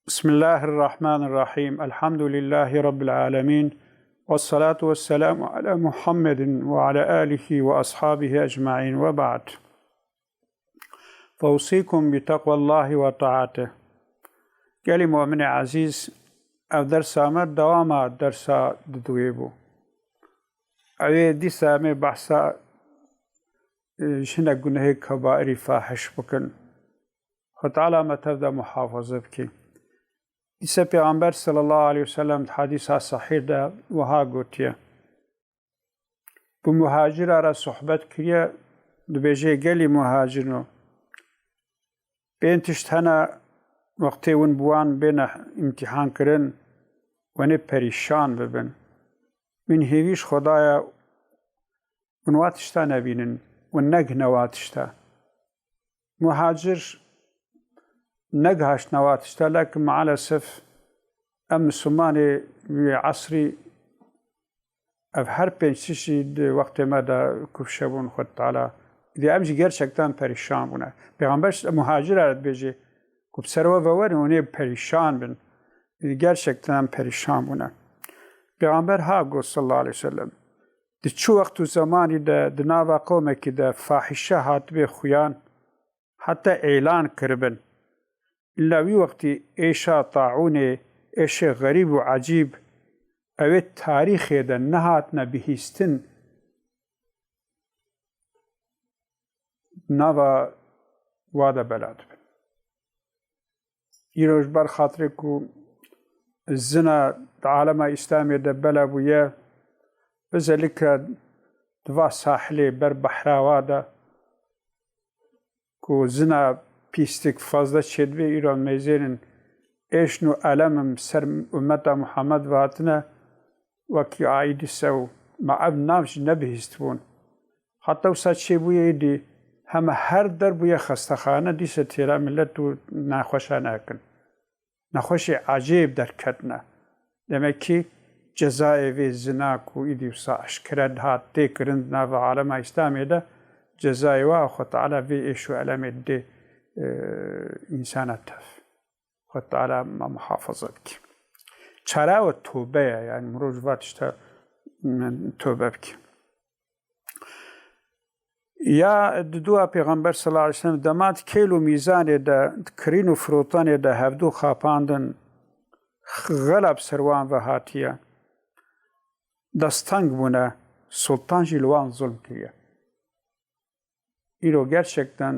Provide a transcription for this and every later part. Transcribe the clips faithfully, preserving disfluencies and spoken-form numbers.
بسم الله الرحمن الرحيم. الحمد لله رب العالمين. والصلاة والسلام على محمد وعلى آله وأصحابه أجمعين، وبعد. فأوصيكم بتقوى الله وطاعته. Gelî mu'minê ezîz, ev dersa me dewama dersa diduyê bû. Ew ê dîsa em ê behsa, e, ji hinek gunehê kebairî fahiş bikin. Xwe Teala me tev de muhafaze bike. Dîsa Pêxember sallallahu aleyhi ve sellem di hadîsa sahîh de wiha gotiye. Bi muhacira re sohbet kiriye, dibêje, gelî muhacirino. Pênc tişt hene, wextê win bi wan bêne îmtîhan kirin, wenê perîşan bibin. Min hêvî ji Xwedaya win wa tişta nebînin, win negihne wa tişta. Muhacir negihiştine wa tişta, lakin maalesef em Misilmanê wî esrî ev her pênc tiştî di wextê me de kufşe bûn Xwed Teala. Dê em jî gerçekten perîşan bûne. Pêxember muhacira re dibêje ku bi ser we ve werin, hûn ê perîşan bin. Dê gerçekten em perîşan bûne. Pêxember ha got sallallahu aleyhi ve sellem, di çi wext û zemanî de di nava qewmekî de fahîşe hatibê xuyan, heta êlan kiribin. Îlla wî wextî êşa taûnê, êşê xerîb û ecîb, ew ê tarîxê de nehatine bihîstin, nava wa de bela dibin. Îro ji ber xatirê ku zina di alema Îslamê de bela bûye, özellikle di va sahilê ber behra wa de ku zina pîstik fazla çêdibe, îro mêzênin êşn û elemim ser ummeta Muhammed ve hatine, wekî aîdî sew, ma ev nav jî nebihîstibûn. Heta wisa çêbûye êdî heme her der bûye xestexane, dîse têra millet û nexweşane hekin. Nexweşê ecêb derketine. Demek ki cezayê vê zina ku îdî wisa eşkere dihat tê kirin di nava alema Îslamê de, cezayê wa Xwe Teala vê êş û elemê didê, e, însana tev. Xwe Teala me muhafaza bike. Çara we tobe ye, yani mirov ji va tişta, mm, tobe bike. Ya di dua Pêxember sallallahu aleyhi ve sellem dema di kêl û mîzanê de, di kirîn û firotanê de hevdû xapandin, xela bi ser wan ve hatiye. Desteng bûne, sultan jî li wan zulm kiriye. Îro gerçekten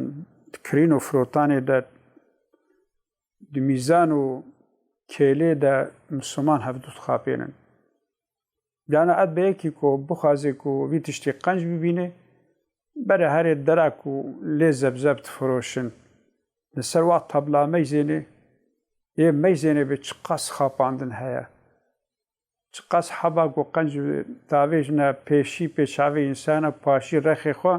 di kirîn û firotanê de, di mîzan û kêlê de Misliman hevdû dixapênin. Yani ev bêyekî ku bixwaze ku vî tiştî qenc bibîne, bere herê dera ku lê zebzeb difiroşin. Li ser wa tabla meyzênê, yê meyzênê bi çiqas xapandin heye. Çiqas heba ku qenc tavêjine pêşî pê çavê însana, paşî rexê xwe,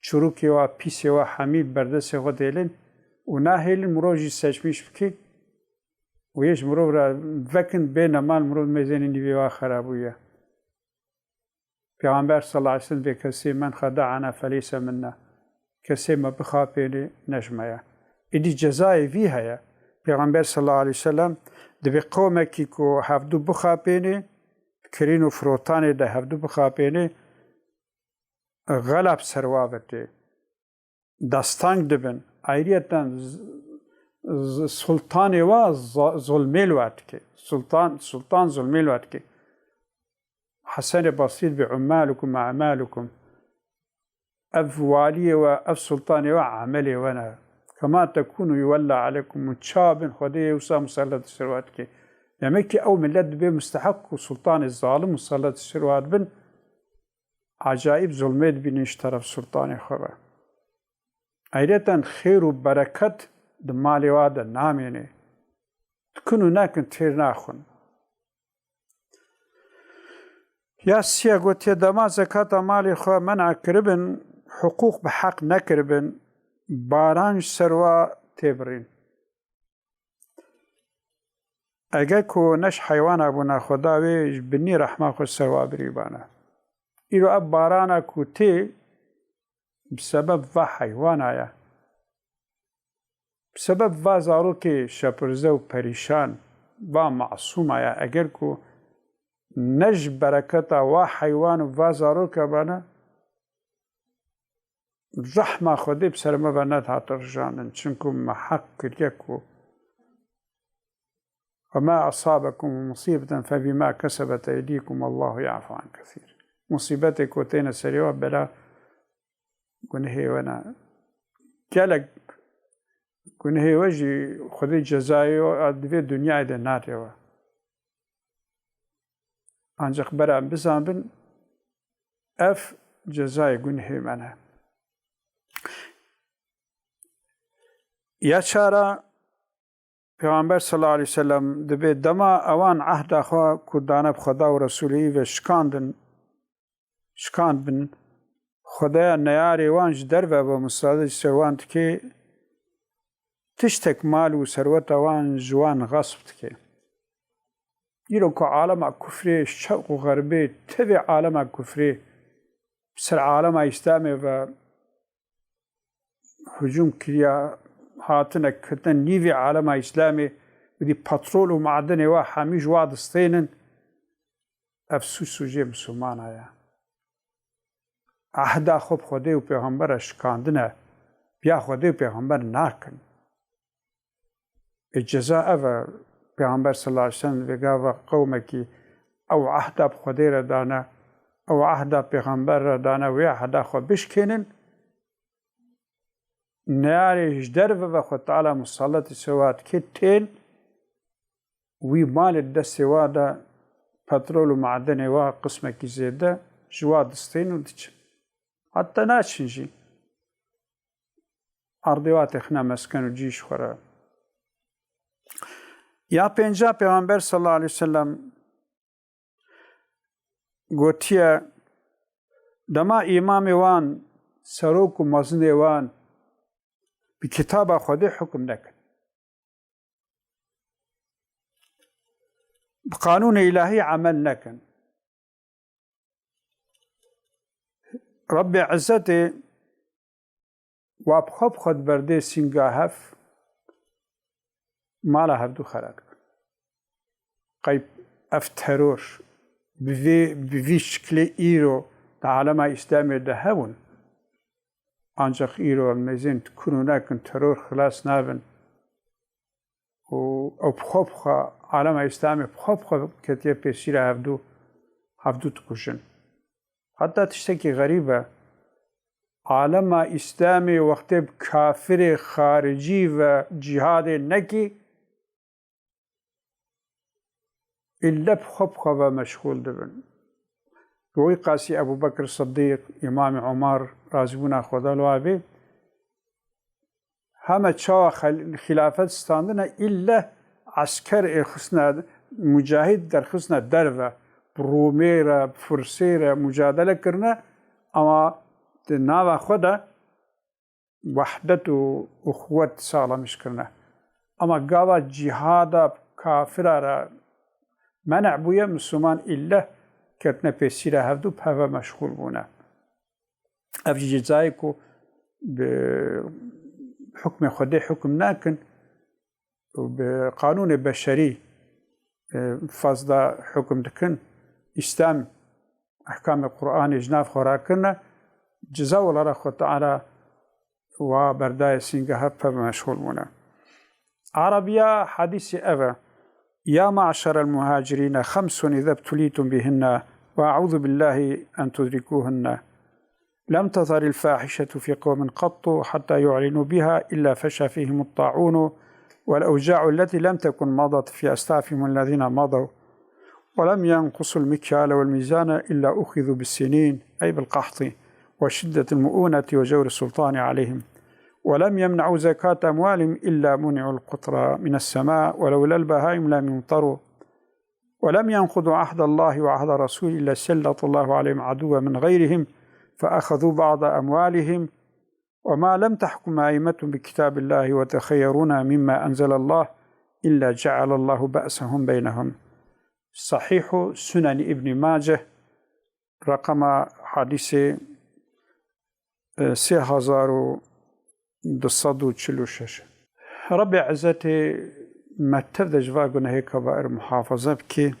çirûkê wa, pîsê wa hemî berdestê xwe dêlin û nahêlin mirov jî seçmîş bike û yê ji mirov re vekin bêne mal, mirov mêzênê nîvê wa xera bûye. Pêxember sallallahu aleyhi ve sellem vê kesê, "Men xeda'ana feleyse minna." Kesê me bixapênê ne ji me ye. Êdî cezayê vî heye. Pêxember sallallahu aleyhi ve sellem dibê qewmekî ku hevdû bixapênê, kirîn û firotanê de hevdû bixapênê, xela bi ser wa ve tê. Desteng dibin. Ayriyeten z-, z-, sultanê wa z-, zulmê li we dike. Sultan, sultan zulmê li we dike. Hesenê Basrî dibê, "Ummalukum a'malukum." Ev waliyê we, ev sultanê we emelê we ne. "Kema tekunu yuvella aleykum." Hûn çawa bin, Xwedê yê wisa musellet ser we dike. Demek ki ew millet dibê mustehek ku sultanê zalim musellet ser we dibin, acayîb zulmê dibînin ji teref sultanê xwe ve. Ayreten xêr û bereket di malê wa de namêne. Dikin û nekin têr naxin. Ya siya gotiye, dema zekata malê xwe men'a kiribin, hiqûq bi heq nekiribin, baran ji ser wa tê birîn. Ege ku ne ji heywana bûna, Xweda wê ji binî rehma xwe ser wa birîbana. Îro ev barana ku tê, bi sebeb va heywana ye. Bi sebeb va zarokê şepirze û perîşan, va masûma ya, eger ku ne ji bereketa wa heywan û va zaroka bana, rehma Xwedê bi ser me ve nedihate rijandin. Çimku me heq kiriye ku "وما أصابكم من مصيبة فبما كسبت أيديكم والله يعفو عن كثير." Musîbetê ku têne serê we bela gunehê we ne. Gelek gunehê we jî Xwedê cezayê we di vê dinyayê de nade we. Ancaq bera em bizanbin, ev cezayê gunehê me ne. Ya çara, Pêxember sallallahu aleyhi ve sellem dibê dema ewan ehda xwe ku dane bi Xweda û Resûlê ve şikandin, şikandbin, Xwedaya neyarê wan ji derve ve misaade ji ser wan dike, tiştek mal û serweta wan ji wan xesp dike. Îro ku alema kufrê, şerq û xerbê, tevê alema kufrê, bi ser alema Îslamê ve hicûm kiriya, hatine kirine nîvê alema Îslamê, wî dî petrol û madenê wa hemî ji wa distênin, ev sûc sûcê misilmana ye. Ehda xwe bi Xwedê û Pêxember re şikandine, biya Xwedê û Pêxember nakin. Ê ceza ev e, Pêxember sallallahu aleyhi ve sellem vê gava qewmekî ew ehda bi Xwedê re dane, ew ehda Pêxember re dane, wê ehda xwe bişkênin, neyarê ji derve ve Xwe Teala musalletî ser wa dike, tên wî malê destê wa de, petrol û madenê wa qismekî zêde ji wa distên û diçin. Heta naçin jî. Erdê wa têxine mesken û cî ji xwe re. Ya pênca Pêxember sallallahu aleyhi ve sellem gotiye, dema îmamê wan, serok û mezinê wan bi kitaba Xwedê hukum nekin, bi qanûnê îlahî emel nekin, Rebbê Izzetê wa bi xwe bi xwe diberdê sînga hev, mala hevdû xera dikin. Qey ev teror bi vê, bi vî şiklê îro di alema Îslamê de hebûn. Ancaq îro em mêzên dikin û nekin, teror xilas nabin. Û ew bi xwe bi xwe, alema Îslamê bi xwe bi xwe ketiye pêsîra hevdû, hevdû dikujin. Heta tiştekî xerîb e. Alema Îslamê wextê bi kafirê xaricî ve cîhadê nekî, îlle bi xwe bi xwe ve meşxûl dibin. Bi wî qasî Ebû Bekir Siddîq, Îmamê Omer, razîbûna Xweda li wa bê, heme çawa xel-, xilafet standine, îlle esker ê xistine, mucahid derxistine derve, bi Rûmê re, bi Firsê re mucadele kirine, ama di nava xwe de wehdet û uxwet saxlem kirine. Ama gava cîhada kafira re meneh bûye, Misliman îlle ketine pêsîra hevdû, bi hev ve meşxûl bûne. Ev jî cezayê ku bi hukmê Xwedê hukm nakin û bi qanûnê beşerî, e, fazla hukm dikin. Îslam ehkamê Qur'anê ji nav xwe rakirine, ceza wela re Xwe Teala wa berdayê sînga hev, pe meşxûl bûne. Erebiya hedîsê ev e: "Ya me'şerel muhacirîne, xemsun îze btulîtum bihînne ve e'ûzu billahî en tudrikûhînne. Lem tezharil fahişetu fî qewmin qettu hatta yu'linû biha illa feşa fîhimut ta'ûnu vel ewca'u lletî lem tekun madat fî eslafihimul lezîne madaw. Ve lem yenqusul mikyale vel mîzane illa uxizû bis sinîn, ey bil qehti ve şiddetil mu'ûneti ve cewri sultani aleyhim. Ve lem yemne'û zekate emwalihim illa muni'ul qutra mines semâ ve lewlel behâim lem yumtarû. Ve lem yenqudu ahdallahi ve ahda Resûlî illa sellatallahu aleyhim adûven min xeyrihim fe exezû ba'da emwalihim. Ve ma lem tahkum aimmetun bi kitabillahi ve tehayyerûna mimma enzelallah illa cealallahu ba'sahum beynehum." Sahîhu Sunen Îbnî Maceh, reqema hedîsê, e, sê hezar û du sed û çil û şeş. Rebê Izzetê me tev de ji va gunehê kebair muhafaza bike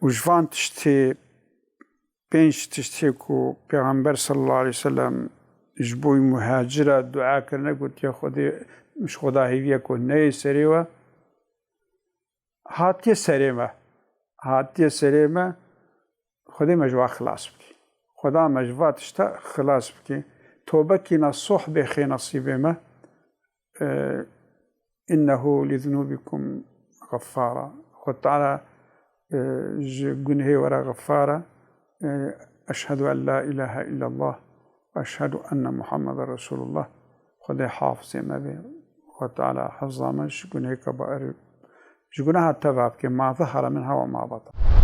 û ji van tiştê, pênc tiştê ku Pêxember sallallahu aleyhi ve sellem ji bo muhacira dua kirine, gotiye Xwedê, ji Xweda hêviye ku neyê serê we, hatiye serê me. Hatiye serê me, Xwedê me ji wa xilas bike. Xweda me ji va tişta xilas bike. Tobekî nesuh bê xê nesîbê me. E, innehu li zunûbikum xeffara. Xwed Teala, e, ji gunehê we re xeffar e. E, eşhedû en la ilahe illallah ve eşhedû enne Muhammeden Resulullah. Xwedê hafizê me bê. Xwed Teala hifza me ji gunehê kebair, ji guneha teva bike, ma zehara minha ve ma batan.